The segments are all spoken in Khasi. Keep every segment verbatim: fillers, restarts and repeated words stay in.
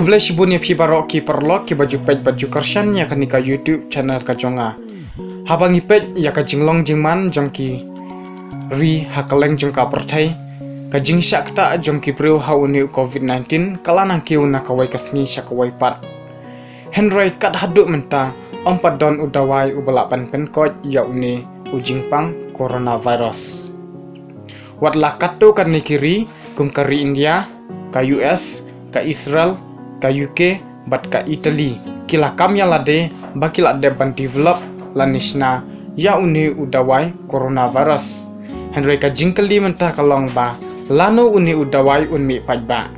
Khublei shibun ïa phi baroh ki paralok kiba ju peit bad ju kyrshan ïa kane ka YouTube channel ka jong nga. Haba ngi peit ïa ka jinglong jingman jong ki ri ha kylleng jong ka pyrthei, ka jingshah ktah jong ki briew ha une u COVID nineteen ka la nang kiew na kawei ka sngi sha kawei pat. Hynrei kat haduh mynta ym pat don u dawai uba lah ban pynkoit ïa une u jingpang coronavirus. Wat la katto katne ki ri kum ka ri India, ka U S, ka Israel, ka U K bad ka Italy ki la kam ïa lade ba ki la dep ban develop lane shna ïa une u dawai coronavirus. Hynrei ka jingkylli mynta ka long ba lano une u dawai un mih paidbah.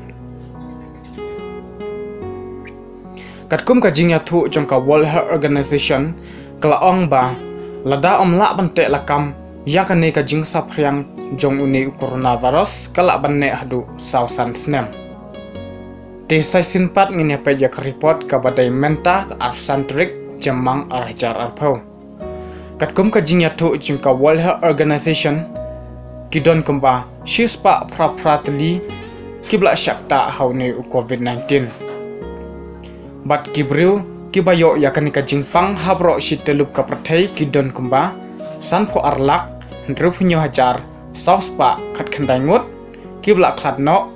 Katkum ka jingïathuh jong ka World Health Organization ka la ong ba lada ym lah ban teh lakam ïa kane ka jingsaphriang jong une u coronavirus ka lah ban neh haduh saw san snem. Te sa shisien pat ngin ïa peit ïa ka report kaba dei mynta ka arphew san tarik Jymmang ar hajar arphew. Katkum ka jingïathuh jong ka World Health Organization, ki don kumba shispah phra phra tylli kiba la shah ktah ha une u COVID nineteen. Bad ki briew kiba ïoh ïa kane ka jingpang ha baroh shi tyllup ka pyrthei ki don kumba sanphew ar lak hynriewphew hynñiew hajar saw spah khatkhyndai ngut, kiba la khlad noh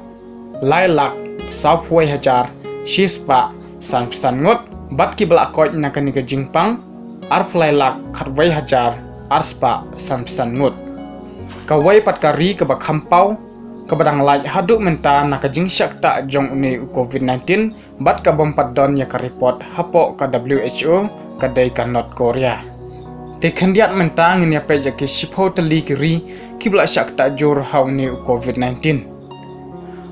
lai lak sawphew wei hajar shispah sanphew san ngut, bad kiba la koit na kane ka jingpang arphew lai lak khatwei hajar arspah sanphew san ngut. Kawei pat ka ri kaba kham paw kaba dang lait haduh mynta na ka jingshah ktah jong une u COVID nineteen bad ka bym pat don ïa ka report hapoh ka W H O ka dei ka North Korea. Te khyndiat mynta ngin ïa peit ïa ki shiphew tylli ki ri kiba la shah ktah jur ha une u COVID nineteen.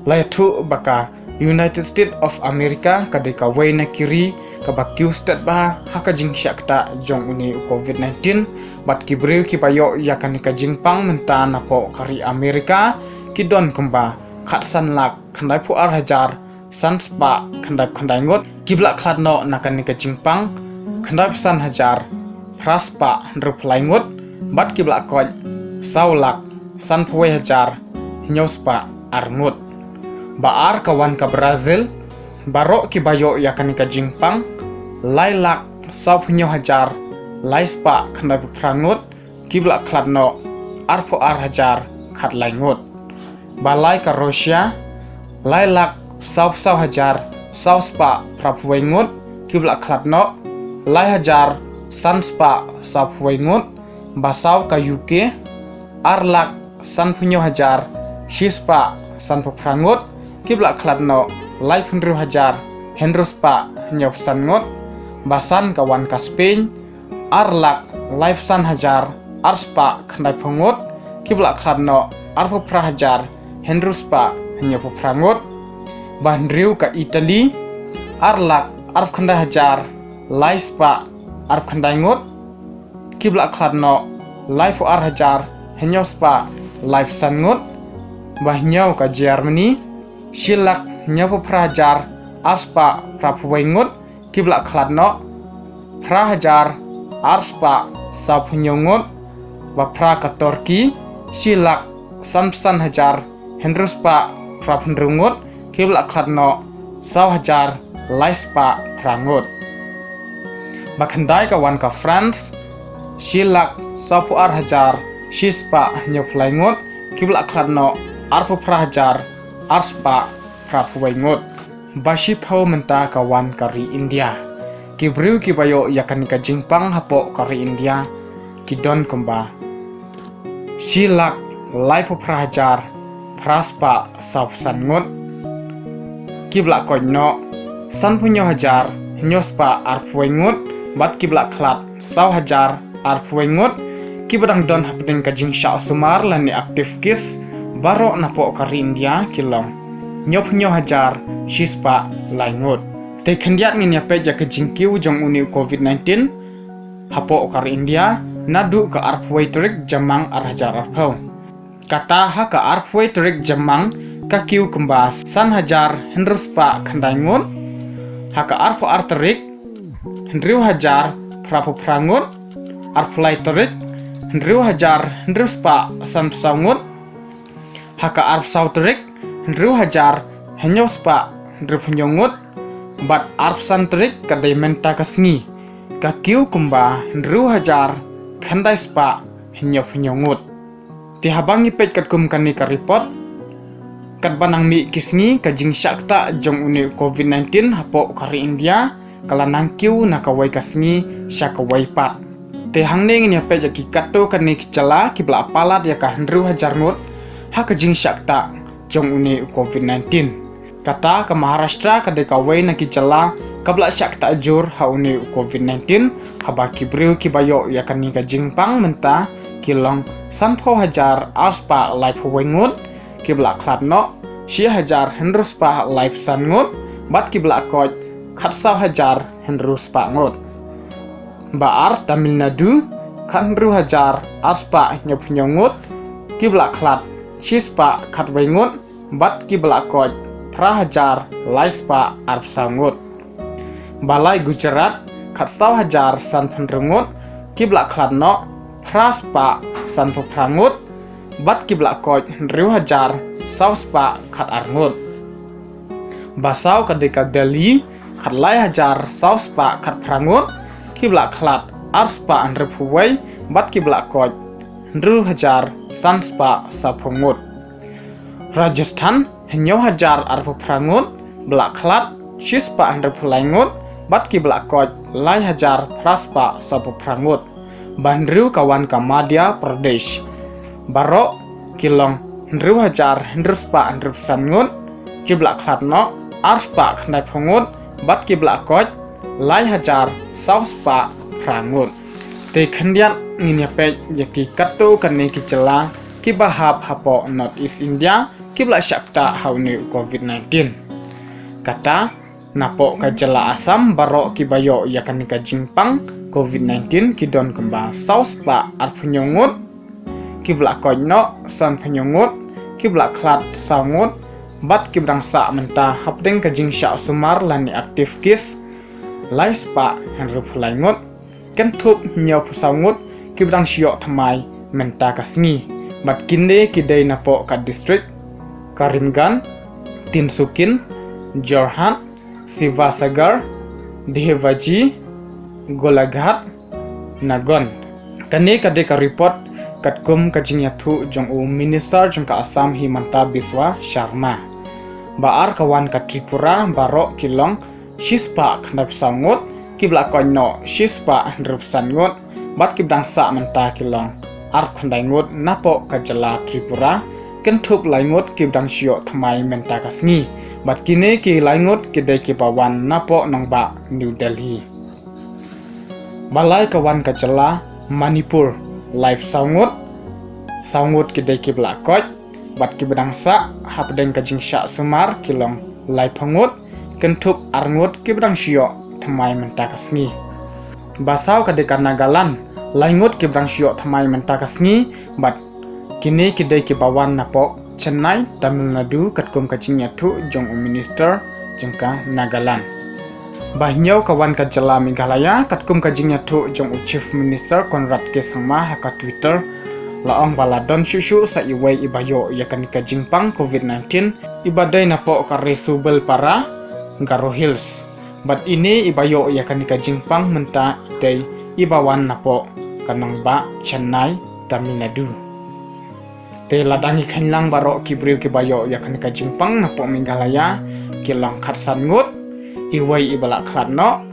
La ïathuh ba ka United States of America ka dei kawei na ki ri kaba kiew stet bha ha ka jingshah ktah jong une u COVID nineteen, bad ki briew kiba ïoh ïa kane ka jingpang mynta napoh ka ri America ki don kumba khatsan lak khyndaiphew ar hajar san spah khyndaiphew khyndai ngut, kiba la khlad noh na kane ka jingpang khyndaiphew san hajar phra spah hynriewphew lai ngut, bad kiba la koit saw lak sanphew wei hajar hynñiew spah ar ngut. Ba ar ka wan ka Brazil, baroh kiba ïoh ïa kane ka jingpang lai lak sawphew hynñiew hajar lai spah khyndaiphew phra ngut, kiba la khlad noh arphew ar hajar khatlai ngut. Ba lai ka Russia, lai lak sawphew saw hajar saw spah phraphew wei ngut, kiba la khlad noh lai hajar san spah sawphew wei ngut. Ba saw ka U K, ar lak sanphew hynñiew hajar shi spah sanphew phra ngut, kiba la khlad noh laiphew hynriew hajar hynriew spah hynñiewphew san ngut. Ba san ka wan ka Spain, ar lak laiphew san hajar ar spah khyndaiphew ngut, kiba la khlad noh arphew phra hajar hynriew spah hynñiewphew phra ngut. Ba hynriew ka Italy, ar lak arphew khyndai hajar lai spah arphew khyndai ngut, kiba la khlad noh laiphew ar hajar hynñiew spah laiphew san ngut. Ba hynñiew ka Germany, shi lak hynñiewphew phra hajar ar spah phraphew wei ngut, kiba la khlad noh phra hajar ar spah sawphew hynñiew ngut. Ba phra ka Turkey, shi lak sanphew san hajar hynriew spah phraphew hynriew ngut, kiba la khlad noh saw hajar lai spah phra ngut. Ba khyndai ka wan ka France, shi lak sawphew ar hajar shi spah hynñiewphew lai ngut, kiba la khlad noh arphew phra hajar ar spah phraphew wei ngut. Ba shiphew mynta ka wan ka ri India. Ki briew kiba ïoh ïa kane ka jingpang hapoh ka ri India ki don kumba shi lak laiphew phra hajar phra spah sawphew san ngut, kiba la koit noh sanphew hynñiew hajar hynñiew spah arphew wei ngut, bad kiba la khlad saw hajar arphew wei ngut. Kiba dang don hapdeng ka jingshah sumar lane active case baroh napoh ka ri India ki long hynñiewphew hynñiew hajar shi spah lai ngut. Te khyndiat ngin ïa peit ïa ka jingkiew jong une u COVID nineteen hapoh ka ri India naduh ka arphew wei tarik Jymmang ar hajar arphew. Kata ha ka arphew wei tarik Jymmang ka kiew kumba san hajar hynriew spah khyndai ngut. Ha ka arphew ar tarik, hynriew hajar phraphew phra ngut. Arphew lai tarik, hynriew hajar hynriew spah sanphew saw ngut. Ha ka arphew saw tarik, hynriew hajar hynñiew spah hynriewphew hynñiew ngut. Bad arphew san tarik ka dei mynta ka sngi, ka kiew kumba hynriew hajar khyndai spah hynñiewphew hynñiew ngut. Te haba ngi peit katkum kane ka report, katba nang mih ki sngi ka jingshah ktah jong une u covid nineteen hapoh ka ri India ka la nang kiew na kawei ka sngi sha kawei pat. Te hangne ngin ïa peit ïa ki katto katne ki jylla kiba la palat ïa ka hynriew hajar ngut ha ka jingshah ktah jong une u covid nineteen. Kata ka Maharashtra ka dei kawei na ki jylla kaba la shah ktah jur ha une u covid nineteen, haba ki briew kiba ïoh ïa kane ka jingpang mynta ki long sanphew hajar arspah laiphew wei ngut, kiba la khlad noh shi hajar hynriew spah laiphew san ngut, bad kiba la koit khatsaw hajar hynriew spah ngut. Ba ar Tamil Nadu, khathynriew hajar arspah hynñiewphew hynñiew ngut, kiba la khlad shi spah khatwei ngut, bad kiba la koit phra hajar lai spah arphew saw ngut. Ba lai Gujarat, khatsaw hajar sanphew hynriew ngut, kiba la khlad noh phra spah sanphew phra ngut, bad kiba la koit hynriew hajar saw spah khatar ngut. Ba saw ka dei ka Delhi, khatlai hajar saw spah khatphra ngut, kiba la khlad arspah hynriewphew wei, bad kiba la koit hynriew hajar san spah sawphew ngut. Rajasthan, hynñiew hajar arphew phra ngut, ba la khlad shi spah hynriewphew lai ngut, bad kiba la koit lai hajar phra spah sawphew phra ngut. Ba hynriew ka wan ka Madhya Pradesh. Baroh ki long hynriew hajar hynriew spah hynriewphew san ngut, kiba la khlad noh arspah khyndaiphew ngut, bad kiba la koit lai hajar saw spah phra ngut. Te khyndiat ngin ïa peit ïa ki katto katne ki jylla kiba hap hapoh North East India kiba la shah ktah ha une u covid nineteen. Kata, napoh ka jylla Assam, baroh kiba ïoh ïa kane ka jingpang covid nineteen ki don kumba saw spah arphew hynñiew ngut, kiba la koit noh sanphew hynñiew ngut, kiba la khlad saw ngut, bad kiba dang sah mynta hapdeng ka jingshah sumar lane active case lai spah hynriewphew lai ngut, kynthup hynñiewphew saw ngut kiba dang shu ïoh thymmai mynta ka sngi. Bad kine ki dei napoh ka district Karimganj, Tinsukia, Jorhat, Sivasagar, Dholaji, Golaghat, Nagaon. Kane ka dei ka report katkum ka jingïathuh jong u Minister jong ka Assam Himanta Biswa Sarma. Ba ar ka wan ka Tripura, baroh ki long shi spah khyndaiphew saw ngut, kiba la koit noh shi spah hynriewphew san ngut, bad kiba dang sah mynta ki long arphew khyndai ngut napoh ka jylla Tripura, kynthup lai ngut kiba dang shu ïoh thymmai mynta ka sngi. Bad kine ki lai ngut ki dei kiba wan napoh nongbah New Delhi. Ba lai ka wan ka jylla Manipur, laiphew saw ngut, saw ngut ki dei kiba la koit, bad kiba dang sah hapdeng ka jingshah sumar ki long laiphew ngut, kynthup ar ngut kiba dang shu ïoh thymmai mynta ka sngi. Ba saw ka dei ka Nagaland, lai ngut kiba dang shu ïoh thymmai mynta ka sngi, bad kine ki dei kiba wan napoh Chennai, Tamil Nadu, katkum ka jingïathuh jong u Minister jong ka Nagaland. Ba hynñiew ka wan ka jylla Meghalaya, katkum ka jingïathuh jong u Chief Minister Conrad K Sangma ha ka Twitter, la ong ba la don shuh shuh sa iwei iba ïoh ïa kane ka jingpang covid nineteen, iba dei napoh ka Rasurbelpara, Garo Hills. Bad ine iba ïoh ïa kane ka jingpang mynta i dei iba wan napoh ka nongbah Chennai, Tamil Nadu. Te lada ngi kheiñ lang baroh ki briew kiba ïoh ïa kane ka jingpang napoh Meghalaya ki long khatsan ngut, iwei iba la khlad noh,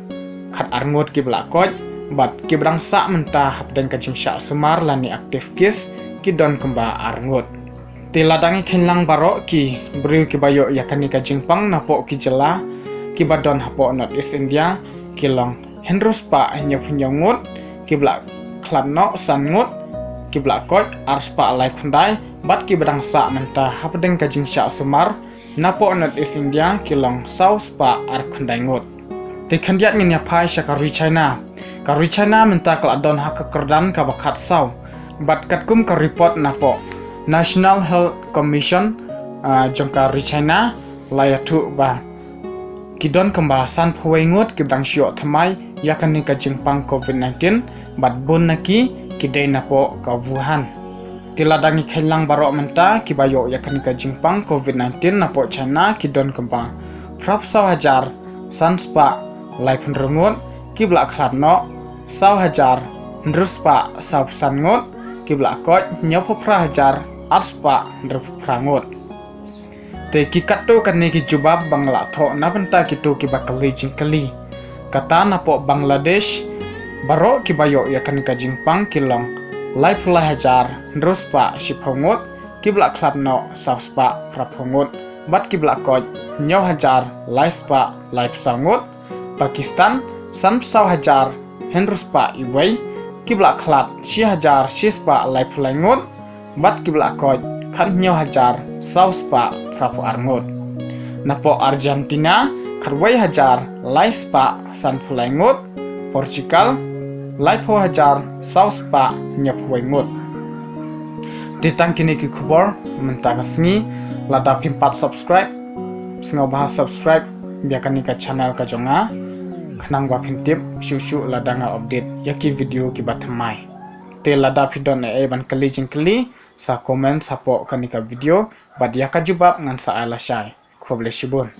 khatar ngut kiba la koit, bad kiba dang sah mynta hapdeng ka jingshah sumar lane active case ki don kumba ar ngut. Te lada ngi kheiñ lang baroh ki briew kiba ïoh ïa kane ka jingpang napoh ki jylla kiba don hapoh North East India ki long hynriew spah hynñiewphew hynñiew ngut, kiba la khlad noh san ngut, kiba la koit ar spah laiphew khyndai, bad kiba dang sah mynta hapdeng ka jingshah sumar napoh North East India ki long saw spah arphew khyndai ngut. Te khyndiat ngin ïa phai sha ka ri China. Ka ri China mynta ka la don ha ka kyrdan kaba khatsaw. Bad katkum ka report napoh National Health Commission, ah, jong ka ri China la ïathuh ba ki don kumba sanphew wei ngut kiba dang shu ïoh thymmai ïa kane ka jingpang covid nineteen, bad bun na ki ki dei napoh ka Wuhan. Te lada ngi kheiñ lang baroh mynta kiba ïoh ïa kane ka jingpang covid nineteen napoh China ki don kumba phraphew saw hajar san spah laiphew hynriew ngut, kiba la khlad noh saw hajar hynriew spah sawphew san ngut, kiba la koit hynñiewphew phra hajar ar spah hynriewphew phra ngut. Te ki katto katne ki jubab ba nga la thoh na bynta kito kiba kylli jingkylli. Kata napoh Bangladesh, baroh kiba ïoh ïa kane ka jingpang ki long laiphew lai hajar hynriew spah shiphew ngut, kiba la khlad noh saw spah phraphew ngut, bad kiba la koit hynñiew hajar lai spah laiphew saw ngut. Pakistan, sanphew saw hajar hynriew spah iwei, kiba la khlad shi hajar shi spah laiphew lai ngut, bad kiba la koit khathynñiew hajar saw spah phraphew ar ngut. Napoh Argentina, khatwei hajar lai spah sanphew lai ngut. Portugal, laiphew hajar saw spah hynñiewphew wei ngut. Te tang kine ki khubor mynta ka sngi. Lada phim pat subscribe, sngewbha subscribe ïa kane ka channel ka jong nga, khnang ba phin tip shuh shuh lada nga update ïa ki video kiba thymmai. Te lada phi don ei ei ban kylli jingkylli, sa comment hapoh kane ka video, bad ïa ka jubab ngan sa ai lashai. Khublei shibun.